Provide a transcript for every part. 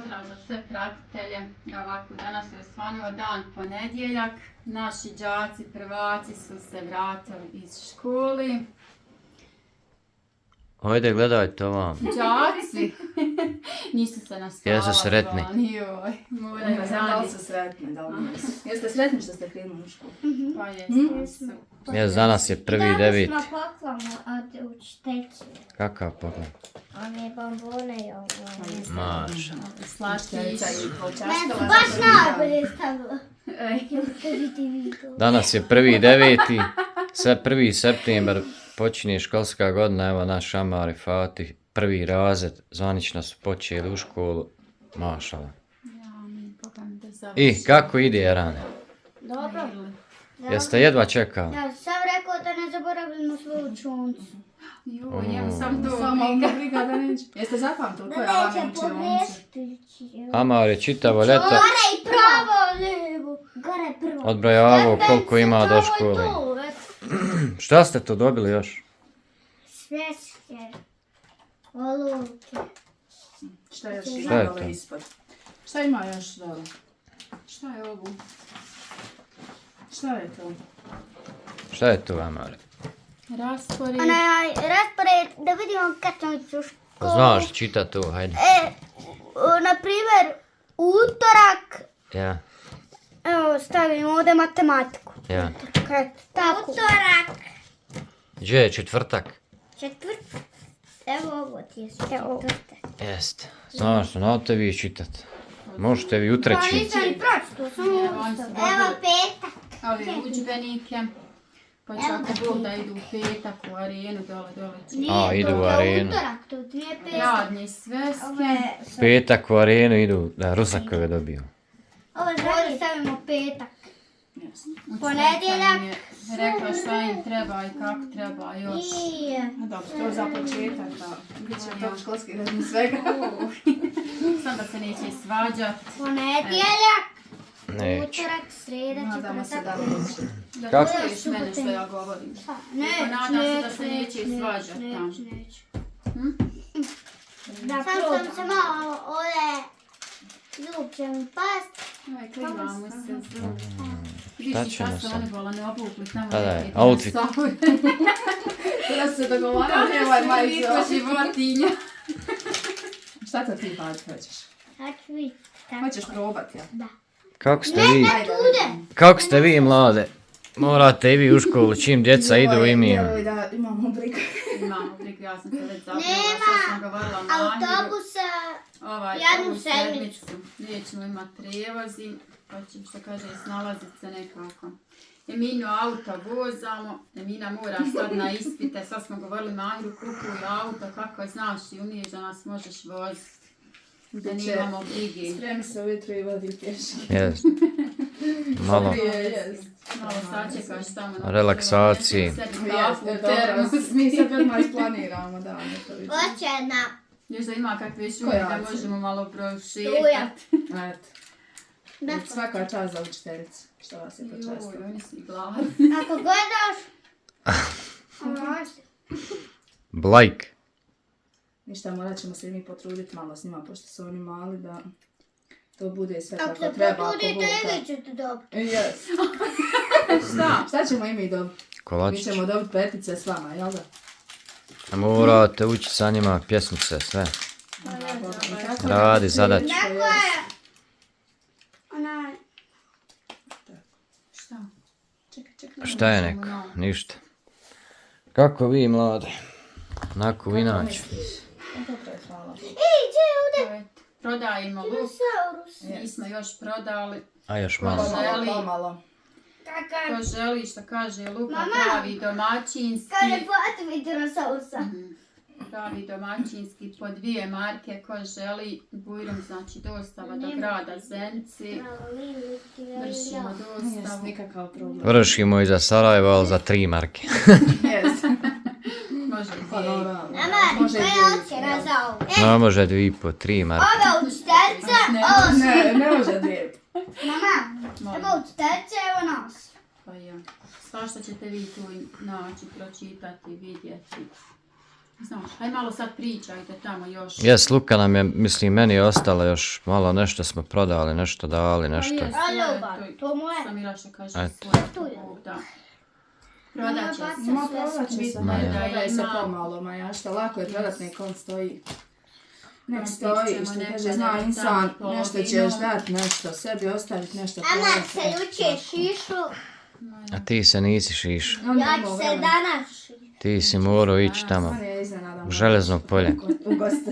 pozdrav za sve pratitelje. Ovako, danas je osvanuo dan ponedjeljak. Naši đaci, prvaci su se vratili iz školi. Hajde, gledajte ovam. Đaci nisu se naspavali. Jesu sretni. Da li su sretni, da li nisu? Jeste sretni što ste krenuli u školu? Pa jesu. Jes, danas je 1.9. Danas smo poklamo od učiteljice. Kakav pogled? One bombone i ovo. Maša. Slatkiš. Meni su baš najbolje stavilo. Danas je 1.9. Sve 1. septembar počinje školska godina. Evo naš Amar i Fatih, 1. razred. Zvanično su počeli u školu. Mašala. I kako ide, Erane? Dobro. Jeste jedva čekali? Ja sam rekao da ne zaboravimo svoju čuncu. Joj, evo sam to Samo briga. ono briga da neće. Jeste zapamtili Da koja je vam neće učionica? pogrešiti. Amar je čitavo ljeto Gore i pravo, lijevo. Gore prvo. odbrojavao koliko ima do škole. Šta ste to dobili još? Sveske. Olovke. Šta je još Šta je ima to? dole ispod? Šta ima još dole? Šta je ovo? Šta je to? Šta je to, Amare? Raspored. Onaj raspored da vidimo kad ćemo ići u školu. Pa znaš, čita to, hajde. Na primjer, utorak, Ja, evo stavimo ovdje matematiku. ja. Tako. Utorak. Gdje je četvrtak? Četvrtak. Evo ovo ti je četvrtak. Jest. Znaš, znate vi čitat. Možete vi u treći. Nisam ni pročito, samo evo petak. Ove udžbenike. Pa će ako Bog da idu u petak u arenu, dole. A, idu u arenu. Utorak, to nije petak. Radnje sveske. Petak u arenu idu, da Rusakove dobiju. Ovo zadnje stavimo petak. Učiteljica Ponedjeljak. im je rekla šta im treba i kako treba još. I A dobro, to je za početak, da. Bit će top školski redni svega. Sam da se neće svađat. ponedjeljak, Neću. utorak, sreda, Nadamo se da četvrtak. neće. Da Kako? čuješ mene što ja govorim. Neću, Nadam se da se neće svađat tamo. neću. Da, Sad sam se malo ovdje zub će mi past. Aj, klivamo se zub. Šta Vidiš ćemo šta se sad? one bola ne obukli tamo. Pa daj, neki outfit. dinosaur. Da se dogovaramo, ovaj Kako majicu. smo životinja. Šta to ti Fad hoćeš? Sad ću vidjeti. Hoćeš probati, ja? Kako ste vi? Ajde, vidimo. Kako ste vi, mlade? Morate i vi u školu, čim djeca idu i mi. Joj, da imamo brigu. Imamo brigu, ja sam se već zapravo, Nema što sam govorila Mahiru. autobusa. Ovu jednu sedmicu. Nećemo imati prijevozi, pa ćemo što kaže snalazit se nekako. Eminu auto vozamo, Emina mora sad na ispite, sad smo govorili Mahiru kupuj auto, kako znaš i umiješ da nas možeš voziti. Da nemamo brige. Spremi se ujutro i vodi pješke. Jest. Malo Jest. Malo sačekaš tamo na relaksaciji. sebi kafu u Jeste, dobro. termos. Mi sad odmah isplaniramo, da, ne to vidimo. Hoće na Još da ima kakve šume Koja da akcija? možemo malo prošetati. struja. Eto. Da. Svaka čast za učiteljicu. Što vas je Joj, počastilo. oni su i gladni. Ako gledaš, Blajk. Ništa, morat ćemo se i mi potruditi malo s njima, pošto su oni mali, da to bude sve ako kako se treba. ako potrudite, Bog da. i vi ćete dobiti. Yes. Šta? Šta ćemo i mi dobiti? Mi Kolačić. ćemo dobiti petice s vama, jel da? Morate učiti sa njima pjesmice, sve. Kako Radi zadaću. Neko je, onaj, Šta? Čekaj. Šta je neko? Ništa. Kako vi, mlade? Onako inače. Dobro je, hvala. gdje je ovdje? Prodajemo luk, Dinosaurus. nismo još prodali. A još malo. Želi. Pomalo. Kakav? Ko želi, što kaže Luka, Mama. pravi domaćinski. Kada plati dinosaurusa. Pravi domaćinski po 2 marke, ko želi, bujrom znači dostava do grada Zenici. Vršimo Nije dostavu. nikakav problem. Vršimo i za Sarajevo, ali za 3 marke. Yes. Može i Pa 2. normalno. Mama, Može i koja dvije. ocjena za ovo? No, može 2,5-3 marke. Ova učiteljica, ovo Ne može dvije. mama, ova učiteljica, evo nas. Pa ja. Svašta ćete vi tu naći, pročitati, vidjeti. Znaš, haj malo sad pričajte tamo još. Jes, Luka nam je, mislim, meni je ostalo još malo, nešto smo prodali, nešto dali, nešto. Pa jes, A, eto, ljubav, to moje. Sam Milaša kaže Eto. svoje. Da. Prodat će se. Ma prodat će se, Bitno ma je ja. da Prodaj se ima. pomalo, ma ja šta, lako je prodat nek on stoji. Nek Ma, stoji, tek ćemo što nekada kaže, zna tamo insan, polovinu. nešto ćeš dat, nešto sebi ostaviti, nešto Ama prodati. se juče šišu, A ti se nisi šiš. ja ću se danas šišu. Ti si morao ići tamo. On je iznenada. U Železno polje. U goste.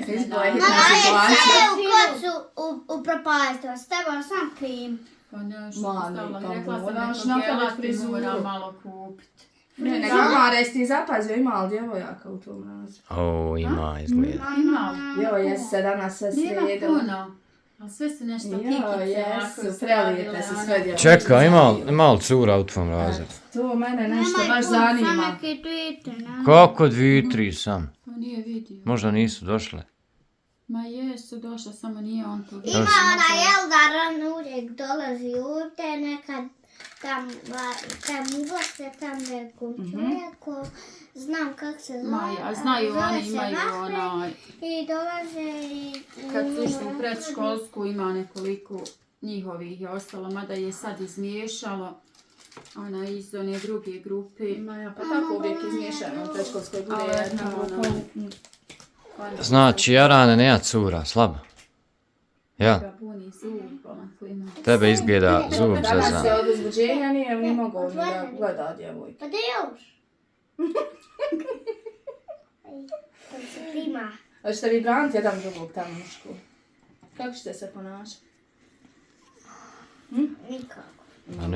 Izbila je Ma hitna je situacija. sve u kocu upropastila, stavila sam krim. Pa nešto Ma, stavila. pa Rekla sam moraš nekog napraviti jela ti frizuru. mora malo kupiti. Ne, nego ima, jesi ti zapazio, ima li djevojaka u tom razredu? O, ima izgleda. Ima. Jo, jesi se danas sve Nema slijedila. puno. Ali sve su nešto Jo, kikice. jesu, prelijepe su sve djevojke. Čekaj, ima li cura u tvom razredu? To mene nešto baš zanima. Samo neki tweet, ne? Kako 2-3 sam? To nije vidio. Možda nisu došle. Ma jesu došla, samo nije on to vidio. Ima ona Eldaran uvijek dolazi u te nekad tam ugoste, tam nekom čovjeku, znam kak se zove. Ma ja, znaju zove oni se imaju Mahmed onaj, I dolaze i... kad su išli u predškolsku ima nekoliko njihovih je ostalo, mada je sad izmiješalo. Ona iz one druge grupe. Ma ja, pa tako uvijek izmiješano u predškolskoj bude Ali jedna eto, grupa. Znači, Jarane nema cura, slabo. Ja, Ga puni zub, ona klima. tebe izgleda zub Danas se zezan. od uzbuđenja nije ni mogao ni da gleda djevojke. Pa da još? To se prima. Hoćete vi braniti jedan drugog tamo u školu? Kako ćete se ponašati? Nikako. A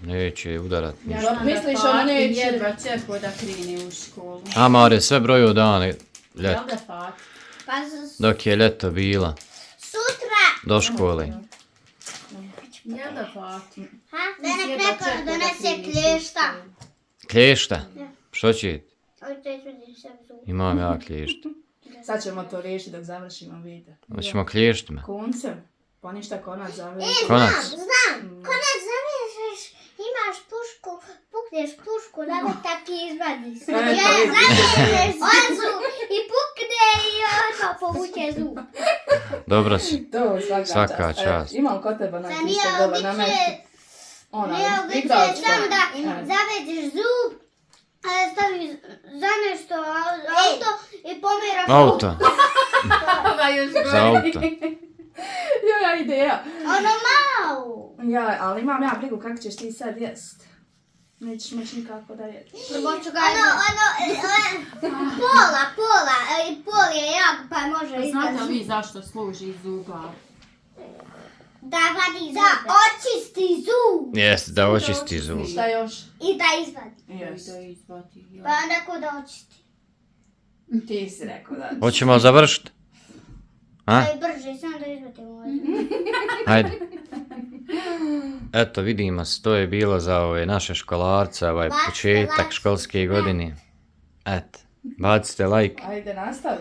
neće udarat ništa. Ja, misliš ono neće? Jedva čekao da krene u školu. Amare, sve broju dane Jel ljeto. da Fat? Pa Dok je ljeto bila, sutra, do škole. Jel da Fat? ha? Da nek neko donese klješta. Klješta? Što će? Oj, to je vidiš sam zub. Imam ja klješta. Sad ćemo to riješiti dok završimo video. Hoćemo klještima. Koncem? Pa ništa konac završi. Konac. Znam, konac zamiješ, imaš pušku, pukneš pušku, da me taki izvadi se. Eto, Ja vidiš. zamiješ zub i pukne i odmah povuče zub. Dobro si. To Svaka čast. Imam kod tebe Sa onaj nije pištolj dole na običaj, metku. Ona, nije običaj igračka. sam da E. zavediš zub, a staviš za nešto auto i pomeraš Auto. Ova još Za auto. Ja, ideja. ono malo. Ja, ali imam ja brigu kako ćeš ti sad jest. Nećeš moći nikako da ješ. Prvo ću ga pola, pol je jak pa može Znate li vi zašto služi zubar? da vadi zub. Da očisti zub Jeste, da očisti zub. Šta još? i da izvadi. Yes. Da izvati. Pa onda ko da očisti. Ti si rekao da. Hoćemo završiti? A? To je brže, samo da izvadi može. Hajde. Eto, vidimo se, to je bilo za ove naše školarce, ovaj početak školske godine. Eto, bacite like. Ajde, nastavi.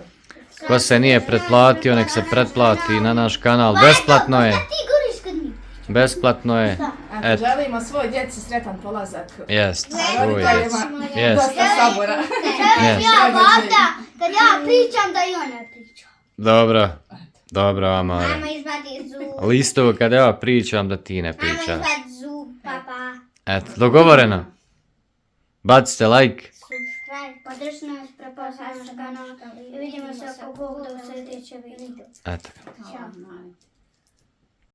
Ko se nije pretplatio, nek se pretplati na naš kanal. Besplatno je, Ti goriš kad mi. besplatno je. Eto, Eto, želimo svoj djeci sretan polazak. jest, A uvijek. roditeljima Jest. dosta sabora. Yes. Ja vada, kad ja pričam da i ona priča. Dobro, Amare. Mama izvadi zub. Listovo kad ja pričam da ti ne Mama pričaš. izvadi zub, papa. Eto, dogovoreno. Bacite like. Subscribe, podržite nas, prepoznajte naš kanal i vidimo se oko Bog da u sljedećem videu. Eto. Ćao.